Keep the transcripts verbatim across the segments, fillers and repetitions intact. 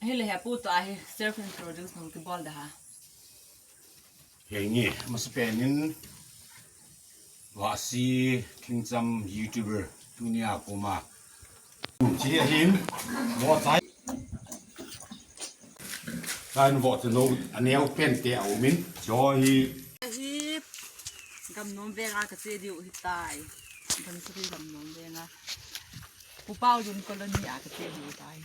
Hile hepu toh ahi self introduce nung kibol da ha. Henge, masapen in Vahsi Thingcham YouTuber tunia koma. Chi ahin, mo chai. Kain vo te no, aneo pen te a umin. Cho hi. Hi, Gamnom venga kache diu hitai. Gamsuri Gamnom venga. Pu Paulun colony a kache diu tai.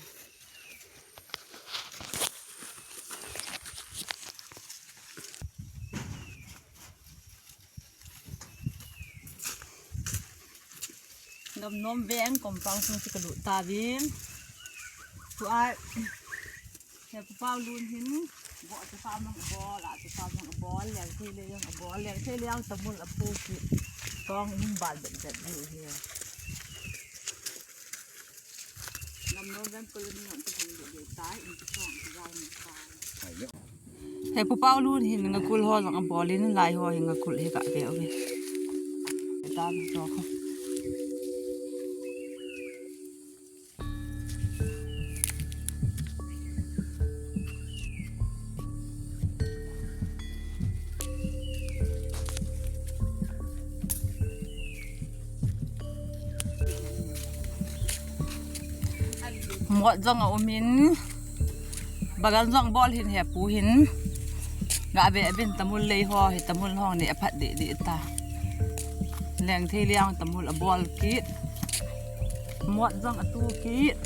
Gamnom veng compound sung chu kalut tauvin. Tua, he Pu Paulun hin, vo chu farm lang abol, a chu farm lang abol, lengthei le jong abol, lengthei le jong tamul apu kit. Tong in bal bet bet diu hi. He Pu Paulun hin ngakul ho jong abol in, lai ho hin ngakul hi kave uve. Tam to kho. Mot jong aumin, bagan jong bol hin hepu hin. Gave uvin tamul lei ho hi, tamul ho ni aphat deh deh ta. Lengthei le jong tamul abol kit. Mot jong atu kit.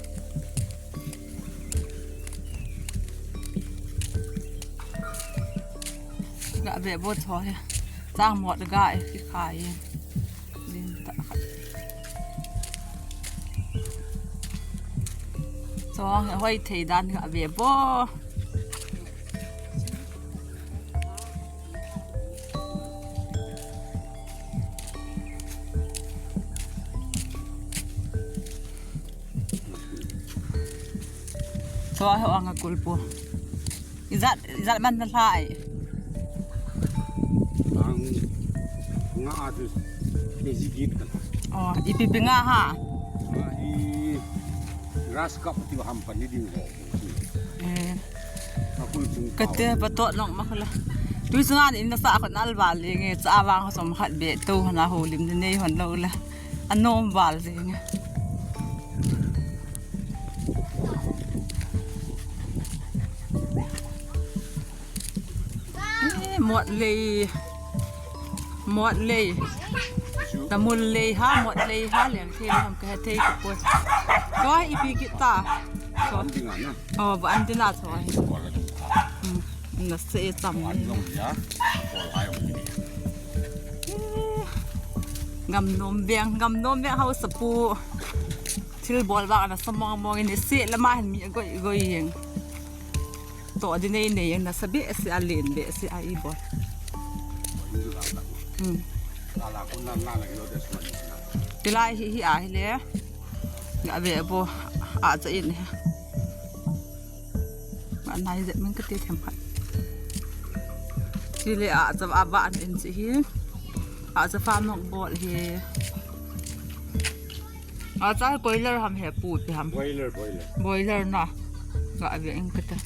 Gave bol cho hi. Chang mot ga e kikhai. Din ta khat. Chong hoi thei dan gave bol. Chua ho anga kulpu. Ijat, ijat man na lai. Ang nga atu K G git kan. Oh, ipi pi nga ha. Nga i grass cup ti ham pan ni ding ho. Eh. Nga kulpu. Kate pa to nong ma khala. Tui sunga ni na sa ko nal bal le nge cha vang som khat be to na ho lim ni nei hon lo la. Anom val jeng. Eh, mot lei. Mot lei. Tamul lei ha, mot lei ha, lengthei ham kahe thei ko. Ko ipi kita. Ko. Oh, ba an dina cho. Hmm, na se tam. Gamnom veng, Gamnom veng hausapu. Thil bol vang nasa mong mong in isi lama hin mi agoi goi jeng. To di nei nei jeng nasa behseh a len behseh a ibol. Hmm. Tilai hi hi a hile. Gave bol a cha in hi. Ba nai jet min kati them khat. Chile a cha a ba an in chi hi. A cha farm nok bol hi. A cha boiler ham hepu pi ham. Boiler, boiler. Boiler na. Gave in kati.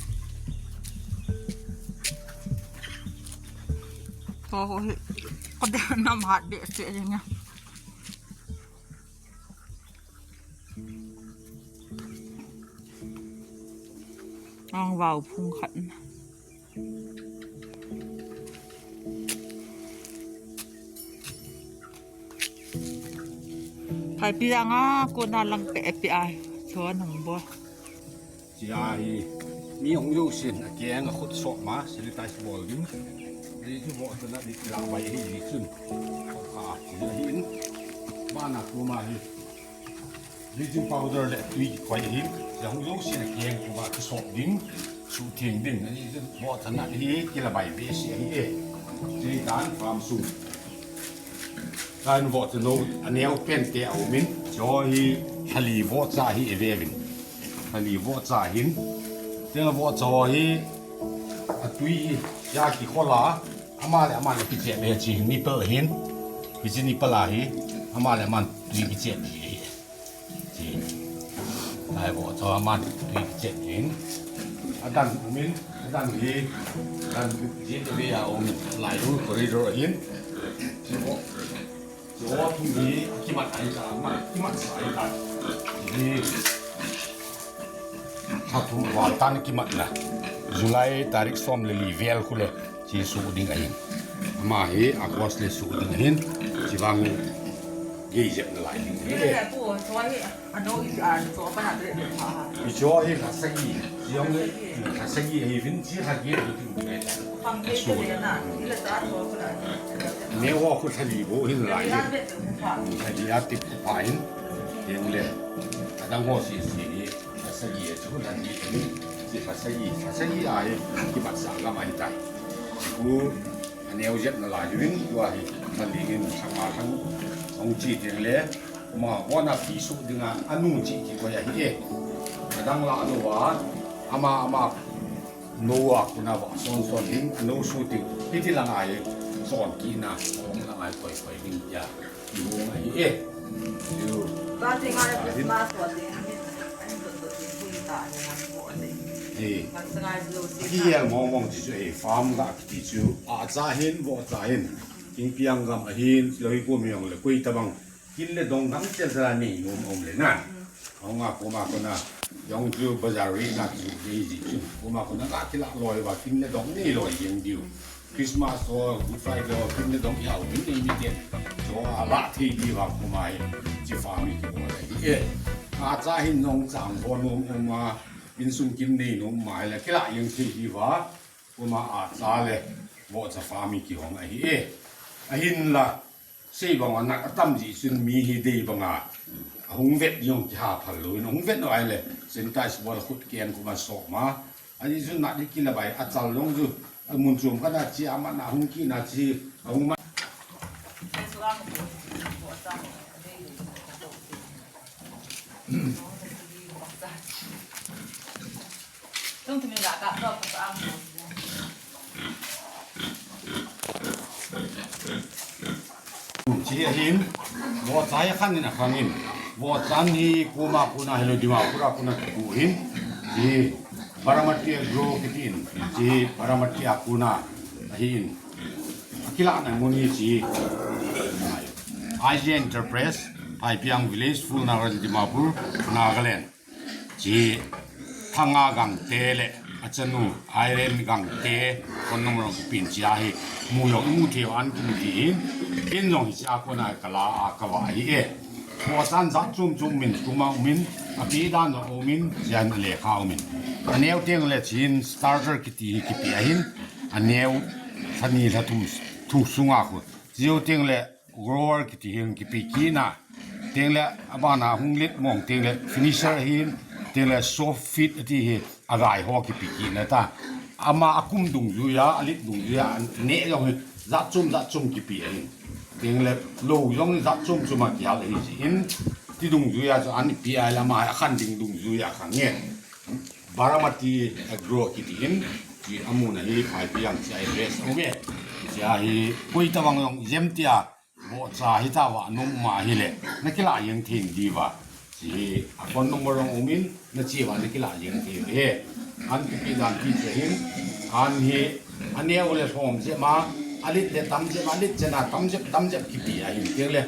Ho ho hi. Kati nam hat behseh jeng a. Ang vau phung khat. Phaipi janga kona lang pe epi ai. Chua nung bol. Chia hi mi hung jousen akeng akhut sop ma sanitize bol ding. Di chu bol tana di la bai hi di chun. Kha hi hin. Bana tuma hi. Bleaching powder le tui koi hin, jong lo sin a keng ko ba kisop ding, sutheng ding, ani jong vohcha na hi kila bai behseh ahi e. Chei dan farm sung. Kain vohcha no, aneo pen te a umin, cho hi thali vohcha hi e vevin. Thali vohcha hin, te vohcha hi, atui hi, ya kikhol a, ama le ama le kichep le chi nipple hin, hichi nipple a hi, ama le ama tui kichep hi. Chi. Ai bo cho aman tui kichep in. Adan umin, adan hi, adan hi, a um, lai lu corridor ahin. Chu, chu thum hi, kimat ai ta, ma, kimat sa ai ta. Hi, Tha thum val tan kimatna. July tarik som le li vel khu le, chi su ding ahin. Ama hi August le su ding ahin. Chi vang gei jep na lai ding. Hi le pu, chua hi, ano i an, chua pa na tre ha. I chua hi la sagi. Jong la sagi hi vin chi ha gi hi ting ne. Pang ke le na, i la sa chua pa na. Ne wa khu thali bo hin lai. Thali a tip pa hin. Teng le. Adang ho si si hi. Lha sagi a chu lha ni, chi lha sagi, lha sagi a hi, kimat sa gam ahi tai. Chu, aneo jep na lai uvin, tua hi, lha li in, lha nga lha, hong chi teng le, ma, hona pi su ding a, anu chi kikoi ahi e. Adang la anu a, ama, ama, nu a kuna va, son, son ding, anu su ding, hiti lang a hi, son kina, hong lang a hi, koi, koi ding, ya. Kihong ahi e. Chu. Ba ti ngai Christmas wa ti. Ani to to ti pui ta ni han ko ate. He. Kan sa ngai lo si. Kihel mong mong ti chu e, farm ga kiti chu. A cha hin, vo cha hin. King piang gam ahin, loi ko mi ong le koi tabang. Kin le dong gam chel sa ni nom om le na. Hong a ko ma ko na. Jong chu bazar ri na chu ni ji chu. Ko ma ko na ga kila loi ba kin le dong ni loi jeng diu. Christmas ho, Good Friday ho, kin le dong i hao min nei mi te. Chu a la thei di va ko mai, chi fa mi ki ko le. E, a cha hin nong chang ho nom um a, insung kin nei nom mai le, kila yang thei di va, ko ma a cha le, vo cha fa mi kihong ahi e. Ahin la, sei bang a nak atam ji chun mi hi dei bang a, ahung vet jong kiha phal lo, ahung vet no ai le, sanitize bol khut ken ko ma so ma, Aji chu nat hi kila bai, achal jong chu, amun chom khat a chi, aman ahung kina chi, ahung ma. Chi ahin, vohcha hi akhan in akhan in. Vohcha hi kuma kuna hilou Dimapur a kuna kiku ahin. Chi Baramati Agro kitin. Chi Baramati a kuna ahin. Akilahna mun hi chi. I J Enterprise, Phaipiang Village, Phulnagar, Dimapur, Nagaland. Chi Thanga Gangte le achanu Irene Gangte phone number kipin chi ahi, mu jong imu thei u an kimu thei in, ken jong hiche a kona kala a kava ahi e. Vohcha jat chom chom min, kuma umin, api dan jong umin, chian lekha umin. Aneo teng le chin starter kiti hi kipe ahin, aneo lhani lhathum thu sunga khu. Chiu teng le grower kiti hin kipe kit na. Teng le abana hung lit mong teng le finisher hin, teng le soft feed ati hi agai ho kipe kit na ta. Ama akum dungjuia, alit dungjuia, aneo jong hi jat chom, jat chom kipe ahin. Teng le lou jong jat chom chom a kihal ahi jin. Ti dungjuia chu an ipi ai le ama akhan ding dungjuia khan nge. Baramati Agro kiti in, chi amun ahi Phaipiang chi address aume. Chi ahi koi tabang jong jem tia, vohcha hitava nom ma hile, nakilah jeng thei diuva. Chi hi a phone number jong umin, nache uva nakilah jeng thei uve. An kipe dan ti chu hin, an hi, aneo le lhom jep ma, alit le tam jep ma, alit chena tam jep, tam jep kipe ahin. Teng le,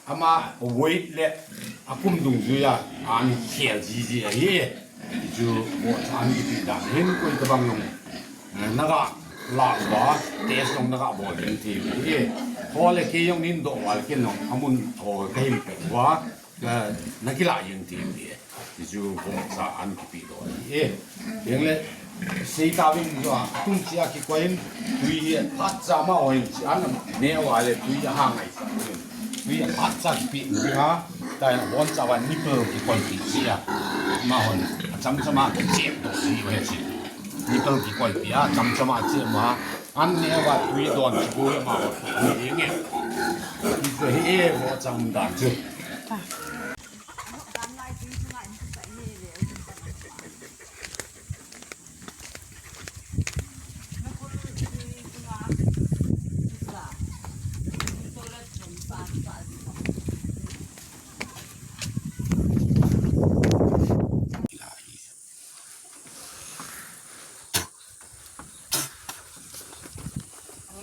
Ama weight le akum dungjuia an khel jiji ahi. Chu vohcha an kipe dan hin koi tabang jong, eh, naga lah uva, test jong naga bol ding thei uve. Ho le kei jong nin doh uva le ken jong amun ho kahil peh uva, ka nakilah jeng thei uve. Ti chu vohcha an kipe doh ahi e. Teng le, sei tauvin jong, atum chia kikoi in, tui hi phatcha ma hoi in, chi an neo a le tui ahang ngai sa in. Tui phatcha kipe in ha, tai na boncha uva nipple kikoipi chia. Ma hon, achamchama kichep doh ji uve chi. Nipple kikoipi a, chamchama chep ma, an neo a tui don chi bou ma hon, ni nge. Ni chu hi e, vohcha um dan chu.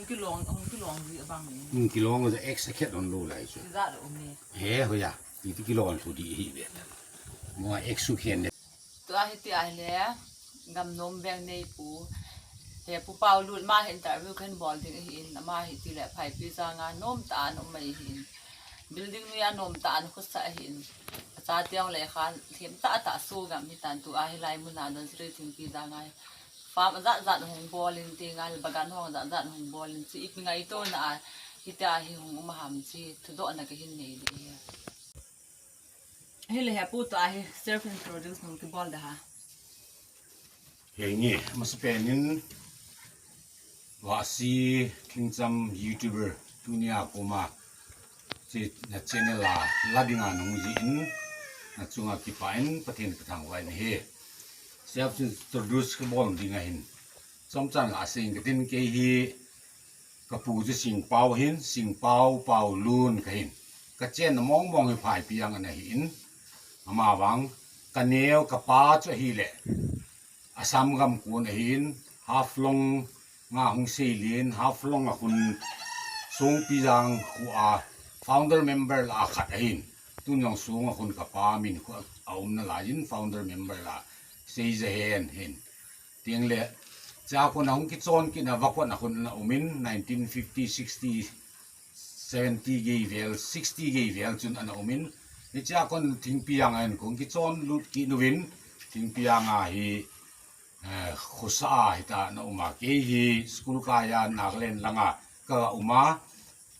Kilong, hung kilong ji abang ni. Hung kilong ja X a khet hon lou lai chu. Kijat um ni. He, hoiya. Ti ti kilong thu di hi ve. Mo X su khen de. Tua hi ti ahile, Gamnom Veng neipu. He Pu Paolun ma hi interview kahin bol ding ahin, ama hi ti le Phaipijang a nom tah a um mai hin. Building noi a nom tah a khosa ahin. Acha tiang le khan, thim tah tah su gam hi tan tua hi lai mun a don sri Thingpijang a. Farm jat jat hung bol in ti ngal bagan hung jat jat hung bol in chi ipi ngaito na a, hi ti ahi hung um ham chi, thudoh na kahin nei di hi. Ahile he pu tua hi self introduce nung kibol da ha. Henge, masapen in Vahsi Thingcham YouTuber tunia koma chi na channel a la dinga nung ji in na chunga kipah in Pathen kathangvah in ahi. Self introduce kabol ding ahin. Chomchan la sing katin kei hi Ka pu chu Singpao ahin, Singpao Paolun kahin. Ka chenna mong mong hi Phaipiang ana hin. Ama vang, ka neo, ka pa chu ahile Assam gam kon ahin, Haflong nga hung seilin, Haflong a khun Songpijang khu a founder member la khat ahin. Tun jong Song a khun ka pa min khu a um nalaiyin founder member la Seijahen hin. Ting le, cha kon a hung kichon kit na, va kon a khun ana um in, nineteen fifty, sixty, seventy gei vel, sixty gei vel chun ana um in, hiche a kon Thingpiang a hin kong kichon lut kit uvin, Thingpiang a hi, eh, khosa a hita ana um a, kei hi school kai a Nagaland langa ka um a,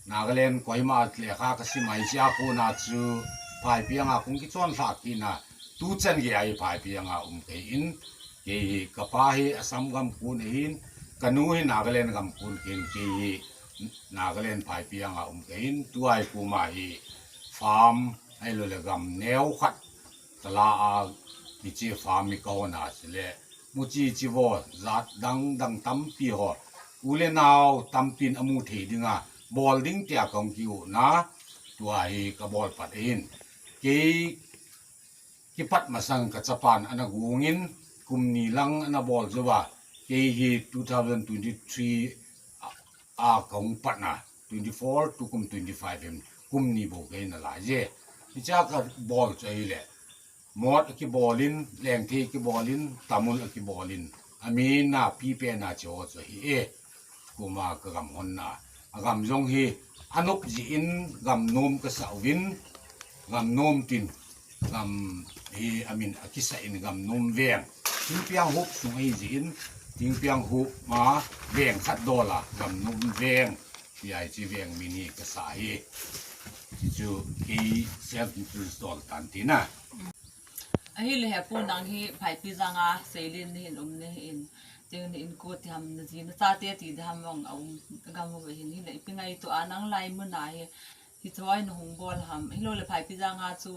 Nagaland Kohima lekha ka sim a, hiche a kona chu Phaipiang a kong kichon lhah kit na, tuchan gei a hi Phaipiang a um kahi in, kei hi ka pa hi Assam gam kon ahin, ka nu hi Nagaland gam kon kahin, kei hi Nagaland Phaipiang a um kahin, tua hi koma hi farm, ahilou le gam neo khat ka la a, hiche farm hi ka hon a chule, muchi chivo, jat dang dang tampi ho. U le nao tampin amu thei dinga, bol ding tia kong kiu na, tua hi ka bol pat ahin. Kei kipat masang ka chapan ana gungin, kum ni lang ana bol jou va, kei hi two thousand twenty-three a, a kong pat na, twenty-four to kum twenty-five em, kum ni bou kei na lai je. Hiche a ka bol chu ahile. Mot a kibolin, lengthei kibolin, tamul a kibolin. Amin na pipe na cho cho hi e. Koma ka gam hon na. A gam jong hi, anop ji in gam nom ka sa uvin, gam nom tin, gam hi amin a kisa in gam nom veng. Thingpiang hup sung ahi ji in, Thingpiang hup ma veng khat dola, gam nom veng. Pi ai chi veng min hi ka sa hi. Chi chu kei self introduce dol tan tina. Ahile he pu nang hi Phaipijang a seilin nahin um nahin. Ting nahin ko ti ham na ji na chate ti di ham vang a um gam ho hin hile ipi ngaito a nang lai mun a hi hiche hoi na hung bol ham. Hilou le Phaipijang a chu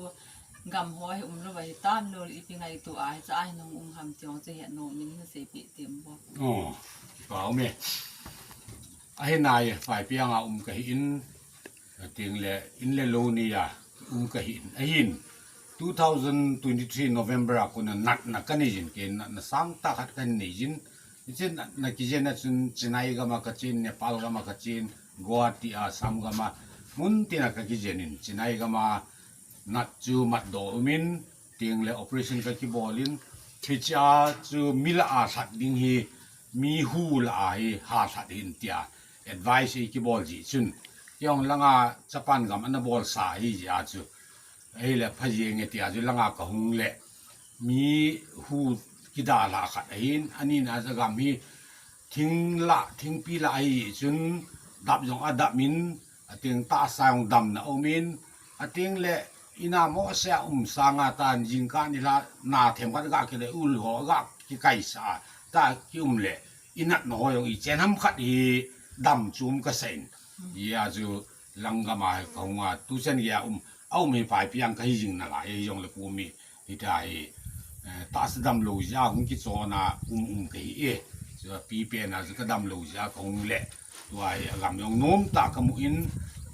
gam ho hi um lou va hitam lou le ipi ngaito a hiche a hi na hung um ham ti hung che he no min hin seipeh tem bo. Oh, pa um e. Ahi nai, Phaipiang a um kahi in, ting le, in le lou ni a um kahi in. Ahin, two thousand twenty-three November a kona natna kanei jin kei, natna sangtah khat kanei jin. Hiche natna kijen a chun Chennai gam a kachen, Nepal gam a kachen, Guwahati a Assam gam a, mun tin a ka kijen in, Chennai gam a nat chu matdoh um in, ting le operation ka kibol in, hiche a chu mi lah a lhat ding hi, mi hu lah a hi ha lhat hin tia advice ei kibol ji chun. Kei jong langa Japan gam ana bol sa hi ji a chu. Ahile pha jeng e tia chu langa ka hung le. Mi hu kida lah khat ahin, ani na chu gam hi thing lah, thingpi lah ahi chun dap jong adap in, ating tahsa jong damna um in, ating le ina mo se a um sanga tan jingkah nilhah na themkhat ga kile ul ho ga kikaisa ta ki um le inatna ho jong ichen ham khat hi dam chum ka sa in. Hia chu lang gam a ka hung a tuchan gei a um, a um hi Phaipiang kahi jing nalai, hijong le kumi Hita hi, eh, tahsa damlou jeh a hung kichon a um um kahi e. Chua pipen a chu ka damlou jeh a ka hung le. Tua hi agam jong nomtah ka mu in,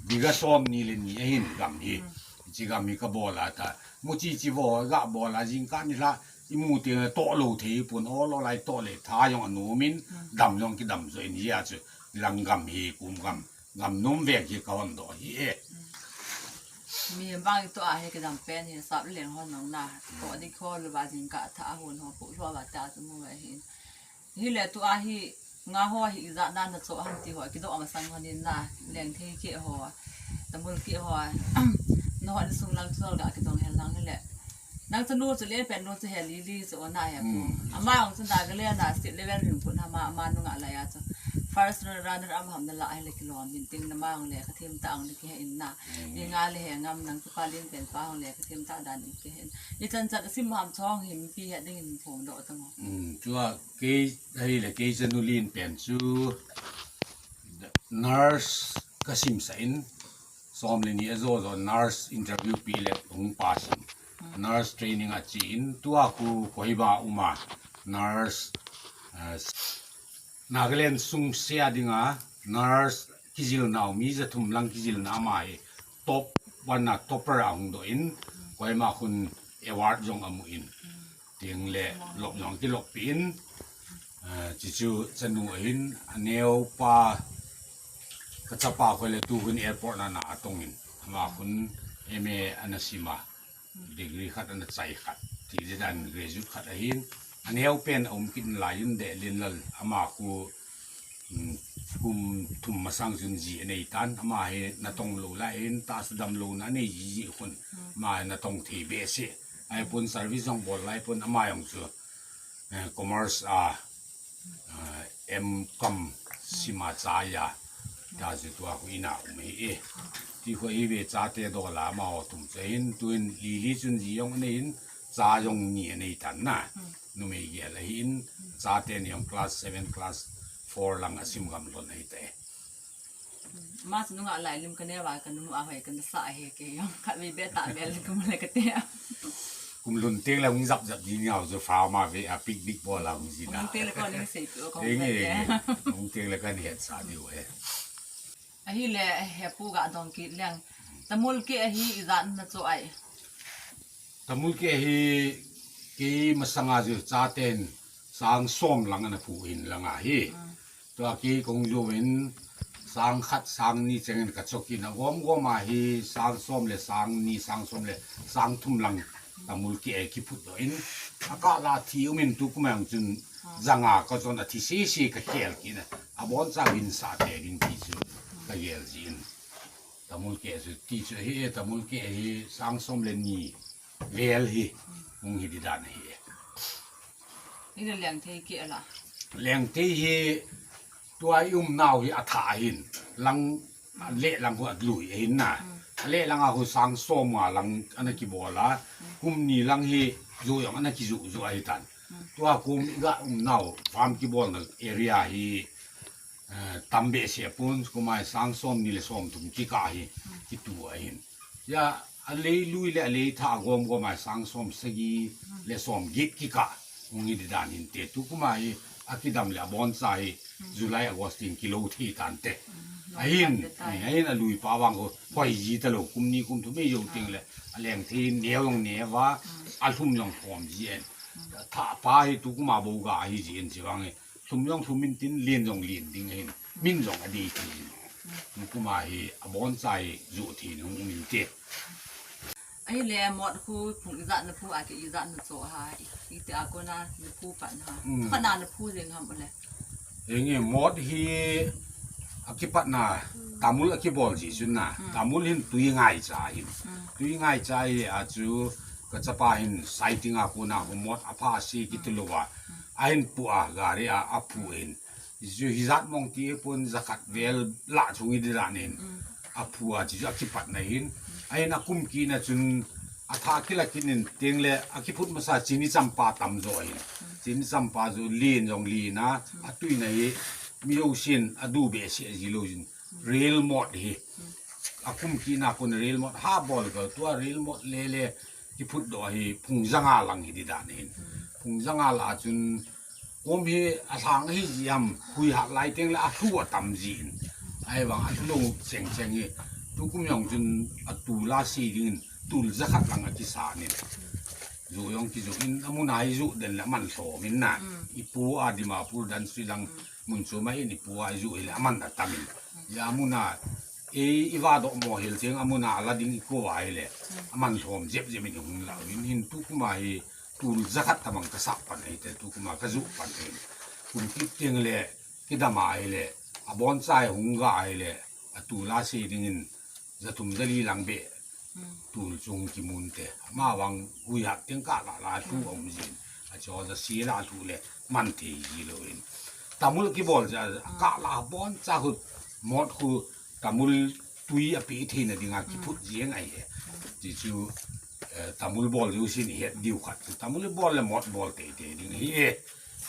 bigha som ni le ni ahin gam hi. Hiche gam hi ka bol a ta. Muchi chi vo ga bol a jingkah nilhah Imu teng le toh lou thei pon, ol ol a itoh le tha jong anom in, dam jong kidam jo in, hia chu lang gam hi kum gam, gam nom vek hi kahon doh hi e. Mi bang itoh a hi kidam pen hi, sap leng hon nong na, toh di kho lou va jingkah tha a hon ho pu lou va ta chu mu va hin. Hile tua hi nga ho hi ijat na na cho ham ti ho kidoh masang hon in na, leng thei keh ho, tamul keh ho. Na hon sung lang chol ga kidong hen lang hile. Nang chanu chu le pen nu chu he li li chu na he pu. Mm. Ama ong chu Nagaland a state level ring pun hama ama nunga la ya chu. First runner up ham na la hile kilom min ting na ma ong le ka thim ta ong ni ki he in na. Mm. Ni nga le he ngam nang chu pa lin pen pa ong le ka thim ta dan in ki he in. Ni chan chan sim ham chong him pi he ding in phong doh ta mo. Mm, chua Kei, ahile kei chanu lin pen chu nurse kasim sah in, som le ni ajo jo nurse interview pi le hung pass in, nurse training achi in, tua khu Kohima a um a nurse, eh, Nagaland sung sea dinga nurse kijil nau mi ja thum lang kijil na ama hi top one a topper a hung doh in, Kohima khun award jong amu in. Ting le lop jong kilop pi in, eh, chuchu chanu ahin, aneo pa, ka chapa khoi le tu khun airport na na atong in, ama khun M A ana sim a, degree khat ana chai khat, ti le dan graduate khat ahin, aneo pen a um kit lai in de lin lal, ama khu, um, kum thum masang chun ji anei tan, ama hi natong lou lai in, tahsa dam lou na nei ji ji khun, ama hi natong thei behseh. Ahipon service jong bol lai pon ama jong chu, eh, commerce a, eh, M Com sim a chai a, ta chu tua khu ina um hi e. Ti khu hi ve chate dola ama ho thum chu hin tuin li li chun ji jong anei in cha jong ni anei tan na. Numei gel ahi in chate ni jong class seven, class four lang asim gam lhon ahi tai. Ma chu nunga lai lim ka neo a ka nu a hoi ka na sa he ke jong khat ve be ta be le kum le ka te. Kum lhun teng le hung jap jap ji niau chu farm a ve a picnic bol a hung ji na. Hung teng le kon ni sei pu kon. Enge, hung teng le kan het sa diu he. Ahile he pu ga dong kit leng. Tamul keh ahi ijat na cho ai. Tamul keh hi kei masanga chu chaten sang som lang ana phu in lang ahi. Mm. Tua kei kong jo in sang khat sang ni cheng in ka chok in a gom gom ahi sang som le sang ni, sang som le sang thum lang tamul keh kiphut doh in. Akah la thi um in tu kum a jong chun janga ka chon a thi sisi ka khel kit na. Abon cha vin sa te vin ti chu ka gel ji in. Tamul keh chu ti chu hi e, tamul keh hi sang som le ni vel hi hung hi di dan hi e. Ina leng thei keh la. Leng thei hi tua i um nau hi atha ahin lang le lang hu atlui ahin na. Le lang a hu sang som nga lang ana kibol a. Kum ni lang hi ju jong ana kiju ju ahi tan. Tua kum i ga um nau farm kibol na area hi eh, tam behseh pon, kumai sang som ni le som thum kikah hi, kitu ahin. Ya, a lei lui le a lei tha gom gom ai sang som sagi le som get kikah, hung hi di dan hin te. Tu kumai a kidam le a bon cha hi, July, August in kilo thei tan te. Ahin, eh, ahin a lui pa vang ko, hoi ji ta lo, kum ni kum thum ei jo ting le, a leng thei neo jong neo va, a lhum jong khom ji en. Tha pa hi tu kuma bo ga hi ji en ji vang hi. Lhum jong lhum in tin, lin jong lin ding ahin. Min jong adei thei in. Nukuma hi, abon cha hi, ju thei in hung um in te. Ahile mot khu, phung ijat na phu a keh ijat na cho ha, i, iti a kona na phu pan ha. Mm. Kona na phu jeng ham le. Enge mot hi, akipat na, tamul akibol ji chun na. Mm. Tamul hin tui ngai cha hin. Mm. Tui ngai cha hi a chu, ka chapa hin, saiting a kona, hu mot apha si kitu lo va. Mm. Ahin pu a, gari a, aphu in. Ju hijat mong ti pon jakhat vel la chung i di dan in. Mm. Aphu a chi ju akipat na hin. Ahin akum kit na chun atha kila kit in teng le akiphut masa chini champa tam jo hin. Mm. Chini champa ju lin jong lin a, mm, atui na hi mi ho sin adu behseh ji lo jin. Mm. Real mot hi. Mm. Akum kit na kon real mot ha bol ko tua real mot le le kiphut doh hi phung janga lang hi di dan hin. Mm. Phung janga la chun Kum hi alhang ahi ji ham, hui hat lai teng le alhu atam ji in. Ahivang alhu lo cheng cheng hi. Tukum jong chun atul a si ding in, tul jakhat lang akisan in. Ju jong kiju in, amun a iju den le aman lhom in na. Ipu a Dimapur dan sui lang mun chu ma in ipu a iju le aman atam in. Ya mun a ei, i va doh mo hel teng amun a ala ding i ko a hile. Aman lhom jep jep in i hung la in hin tu kuma hi tul jakhat tabang ka sah pan ei te tu kuma ka ju pan ei. Kum kit teng le kidam a hile. Abon chai hung ga hile. Atul a sei ding in jathum jali lang be. Tul chung kimun te. Ama vang hui hat teng ka la la thu om jin. Acho ja si la thu le man thei ji lo in. Tamul kibol ja ka la bon cha khu mot khu Tamul tui a pi thei na dinga kiphut jeng ai he. Ti chu, eh, Tamul bol diu sin het diu khat. Tamul bol le mot bol te te ding hi e.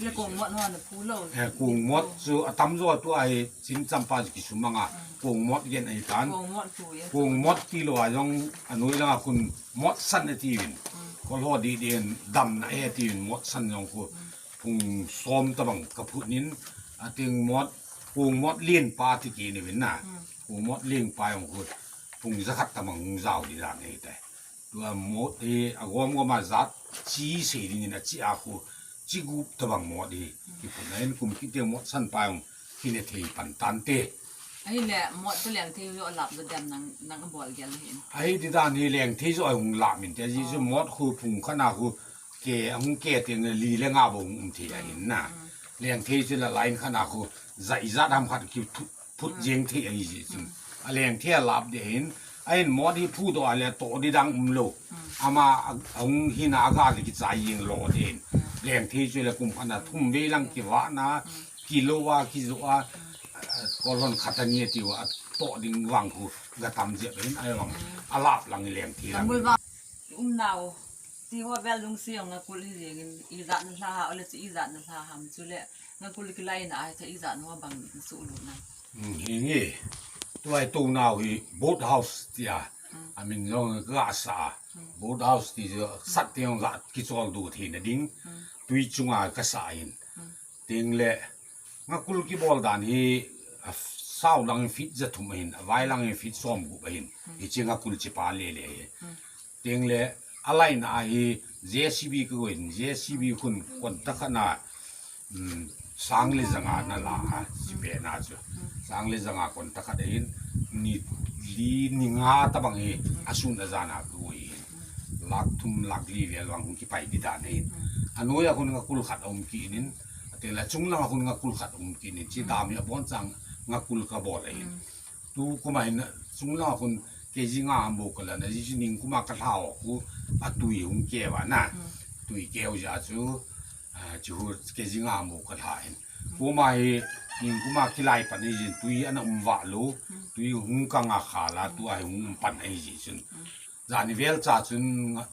Ye kong mot ho na phu lo. Eh, kong mot chu atam jo tu ai chin champa chu kisumanga kong mot gen ai tan. Kong mot phu ye. Kong mot ti lo a jong anoi langa khun mot san ati vin. Kol ho di den dam na e ati vin mot san jong khu. Phung som tabang ka phut nin ating mot, kong mot lien pa ti ki ni vin na. Kong mot lien pa jong khu. Phung jakhat tabang hung jao di dan e te. Tua mot hi agom gom a jat chi sei ding in achi a khu chi gup tabang mot hi kiphut na in kum kit teng mot san pa jong kine thei pan tan te. Ahile mot to leng thei jo lap jo dem nang, nang bol gel hin. Ahi di dan hi leng thei jo ai hung lap min te ji chu mot khu phung khat na khu ke hung ke teng le li le nga bo hung um thei ahin na. Leng thei chu la line khat na khu jai jat ham khat ki thu phut jeng thei ahi ji chun. A leng thei a lap de hin. A in mot hi phu do a le to di dang um lo. Ama a, a hung hi na a ga le ki chai jeng lo de hin. Leng thei chu le kum khat na thum ve lang ki va na, ki lo a, ki zo a, a, kolon khat a ni ti wa to ding wang khu ga tam je hin ai wang. A lap lang leng thei lang. Tamul ba um nau. Ti ho bel lungsi ong ngakul hi jeng in i jat na hla ha, ole chu i jat na hla ham chu le ngakul ki lai na ai tha i jat na ho bang su lu na. Hmm, hi nge. Tuai to nau hi boat house tia. A min jong ka sa. Boat house ti jo sat te jong ga kichol du thei na ding. Tui chunga ka sa in. Teng le ngakul kibol dan hi a sau lang feet jathum ahin, a vai lang feet som gup ahin. Hi chi ngakul chi pa le le hi. Teng le a lai na a hi J C B ka goi in, J C B khun kon ta khat na, um, sang le janga na la a, chi pe na chu. Sang le janga kon ta khat ahin, ni li ni nga tabang hi, a sun a jan a ka goi hin. Lak thum lak li vel vang hung kipai di dan ahin. A noi a khun ngakul khat a um ki nin, a te la chung lang a khun ngakul khat a um ki nin, chi dam hi a bon chang ngakul ka bol ahin. Tu kuma hin chung lang a khun K G nga am bo ka la na, ji chi ning kuma ka hlau khu a tui hung ke va na. Tui keu ja chu, a, chu hu K G nga am bo ka hla hin. Kuma hi ning kuma kilai pa ni jin tui ana um va lo, tui hung ka nga kha la, tu a hi hung um pan ahi ji chun. Jani vel cha chun nga,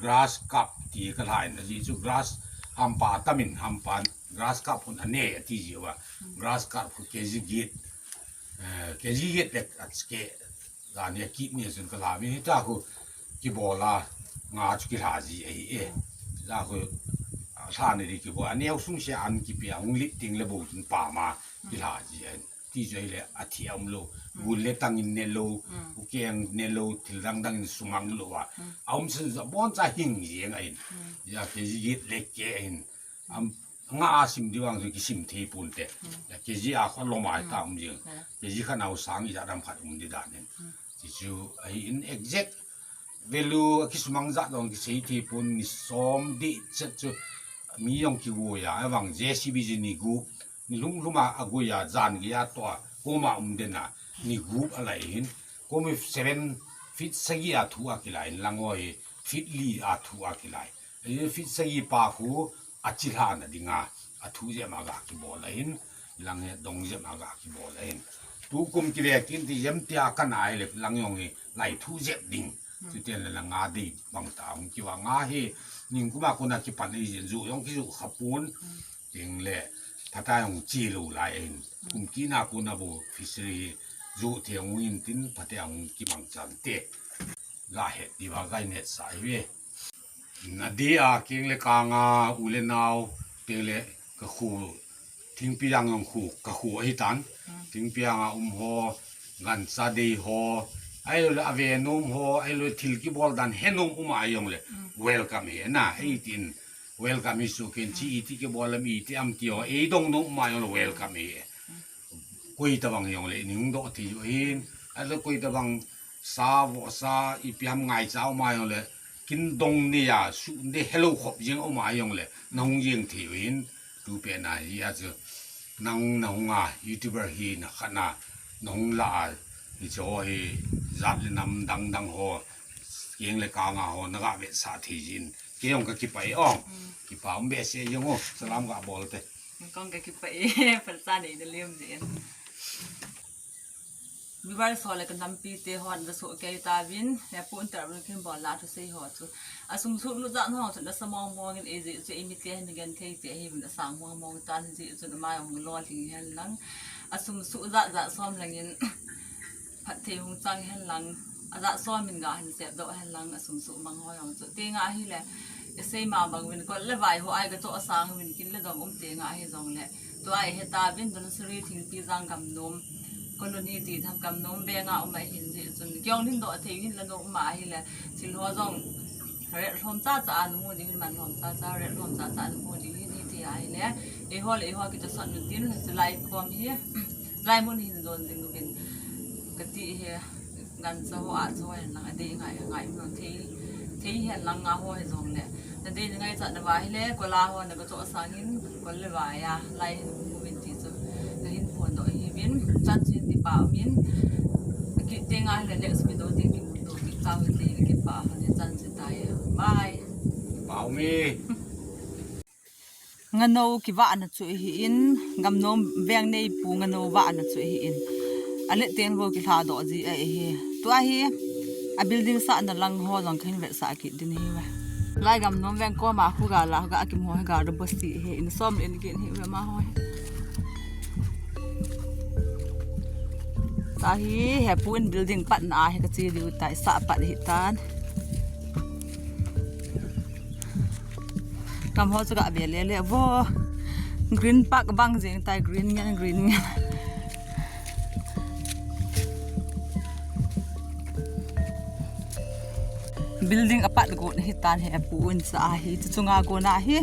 grass carp ti ka hla in, aji chu grass hampa tamin, hampa grass carp hun ane ati ji wa. Grass carp hu K G get, eh, K G get le a ke, jani a kit ni chun ka hla mi ta hu ki bola nga chu ki hla ji ahi e. Ja hu a hla ni ri ki bo, ane sung se an ki pe, hung lit ting le bo chun pa ma ki hla ji ahi. Ti chu ahile a thi a um lo. Gun le tang in ne lo, u keng ne lo, thil dang dang in sumang lo a. A um sin a bon cha hing jeng ahin. Ja K G get le ke ahin. Am nga a sim di vang chu kisim thei pon te. Ja K G a kho lo mai ta um jeng. K G khat nau sang i ja dam khat um di dan in. Ti chu ahi in exact value a kisumang jat dong kisei thei pon ni som di chet chu mi jong kigoi a, avang J C B ji ni gup, ni lum lum a, agoi a, jan gei a to a, koma um den a, ni gup a lai hin, komi seven feet sagi a thu a kilai, lang oi feet li a thu a kilai. Ei feet sagi pa khu a chi hla na dinga, a thu jep ma ga kibol ahin, lang he dong jep ma ga kibol ahin. Tu kum kive kin ti jem tia ka nai le lang jong hi lai thu jep ding. Chu ten le la nga dei bang ta hung ki va nga hi ning kuma kuna ki pan ei jin ju jong ki ju kha pon. Ting le thata jong chi lo lai ahin. Kum ki na kuna bo fishery ju the hung in tin thata jong ki mang chan te. La he ti va gai ne sa hi ve. Na di a king le ka nga u le nau ting le ka khu Thingpiang ang khu, ka khu ahi tan. Thingpiang a um ho, gancha dei ho, Ahilouleh ave nom ho, ahilouleh thil kibol dan he nom um a jongleh welcome hi na, eitin welcome hi suh kin, chi iti kibol lam iti am ti ho, eidong nom um a jongleh welcome hi. Koi tabang jongleh nei hung doh thei u ahin, ahilouleh koi tabang sa, vohsa, ipi ham ngaicha um a jongleh, kin dong nei a, suh nei helou khop jeng um a jongleh, na hung jeng thei u ahin, tu pet na hi a chu. Nang na hung a, YouTuber hina khat na, na hung la a, hiche ho hi jat le nam dang dang ho, keng le kang a ho, na ga vetsah thei jin. Kei jong ka kipah e o. Kipa um behseh jeng o, salam ga bol te. Kong ka kipah e, phalsa nei na lem jin. Viewers ho le ka nampi te hon da soh kei tauvin, he pu interview kin bol na thusei ho chu. A sum suh lut jat ho chu nasa mong mong in, eijeh chu eimi te hin genthei te hi vin asang mong mong tan jeh chun ama jong lolhing hen lang. A sum suh jat jat som lang in phatthei hung chang hen lang. A jat som in ga hin sep doh hen lang, a sum suh mang ho jong chu. Te nga hi le, i sei ma bang vin kol le vai ho ai ka choh sang vin kin le dong um te nga hi jong le. Tua i he tauvin Dhansiri Thingpijang Gamnom, Colony ti tham Gamnom veng a um ahin jeh chun, kei jong hin doh thei hin la nom um ahile, thil ho jong ret lhom cha cha a na mu ding hin, man lhom cha cha, ret lhom cha cha a na mu ding hin, hiti ahile, eiho le eiho kichasah nu tin, chulai kom hi, chulai mun hin jon jing uvin, kati hi. Gancha ho a cho hen lang, adei ngai, ngai um lang thei, thei hen lang nga ho hi jong le. Nadei na ngaichat na va hile, kola ho na ka choh sang in, kol le vai a, lai hin um uvin ti chu. Ka hin phondoh hi uvin, chanchin ti pa um in. Kit te nga hile, next video te kimu to, kit kau te, kit pa, hon chan chu tai. Bye. Pa um e. Ngano kivahna chu ahin, Gamnom veng neipu ngano vahna chu ahin. A let teng bou kilha doh ji ahi. Tua hi, a building sahna lang ho jong kahin vetsah kit ding ahi ve. Lai Gamnom veng koma khu gal a, ga kim ho hi gal robust ahi. In som le in kin ahi ve ma ho hi. Tua hi, he pu in building patna a hi kache diu tai, sah pat ahi tan. Gam ho chu ga ve le le vo. Green park bang jeng tai, green ngen, green ngen. Building apat got hi tan he pu in sa hi. Chu chunga kona hi.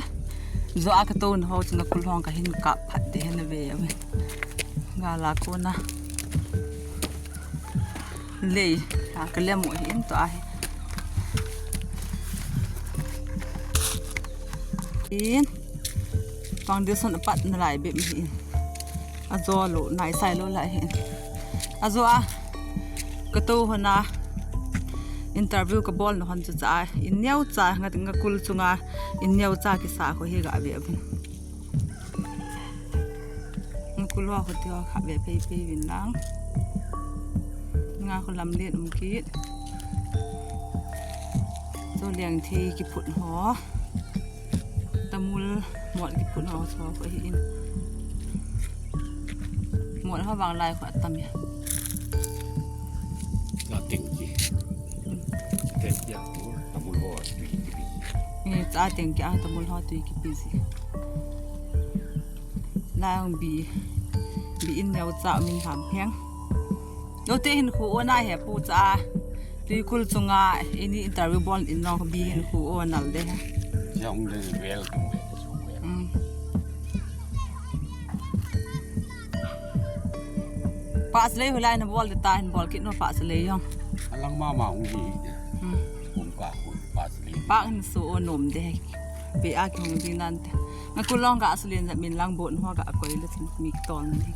Jo a ka to na ho chu na kul hong ka hin kap phat de na ve. Ga la kona. Lei, a, ka lem u ahin tua hi. In, foundation apat nalai bep ahin. Ajo lou, nai sai lou lai ahin. Ajo a, ka to hon a, interview ka bol na hon chu cha, in neo cha, nga, nga kul chunga, in neo cha kisa ho hi ga ve uvin. Kul ho khuti ho kha ve phei phei uvin lang. Nga khu lam len um kit. Cho leng thei kiphut ho. Tamul mot kiphut ho cho khu ahin. Mot ho vang lai khu atam e. Cha teng ki. Teng ki a tamul ho tui kipi. Ni cha teng ki a tamul ho tui kipi ji. Lang bi, bi in neo cha min ham heng. Lo te hin khu ona he pu cha. Tui kul chunga ini interview bol in nong bi hin khu o nal de. Jong le wel. Mm. Pass lei hulai na bol de ta hin bol kit no pass lei jong. Alang mama hung hi. Mm. Kum ka khu pass lei. Pak hin so o nom de. Be a ki hung di nan te. Nga kulong ga asulen ja min lang bon ho ga koi le mi tol ni.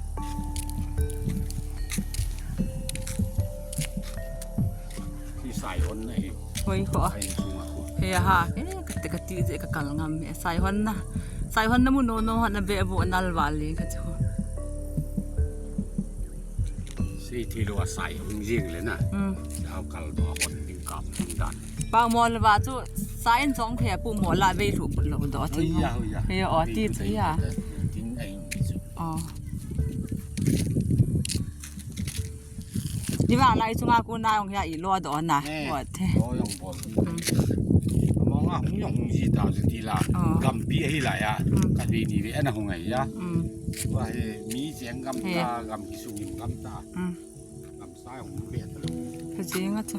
Hi sai hon na hi. Hoi ho. Sai sunga ho. He ha. Eh, kati kati je ka kal ngam he. Sai hon na. Sai hon na mu no no hon na be bo nal vale ka chu. Sei thei lou a sai hung jing le na. Mm. Jao kal doh a hon ding kap hung dan. Pa mo le va chu sai in chong khe pu mo la vei lhu put lou doh thei. Oi ya, oi ya. He o ti chu ya. Tin ai chu. O. Ni vang lai chunga kona jong hi a i lo doh na. Eh, o the. Lo jong bol. Mm. Among a hung jong hung ji ta chu ti la. O. Gampi ahi lai a. Mm. Ka ve ni ve ana hung ai a. Mm. Tua hi mi cheng gam ta, gam kisung gam ta. Mm. Gam sa jong ve ta. Jing a chu.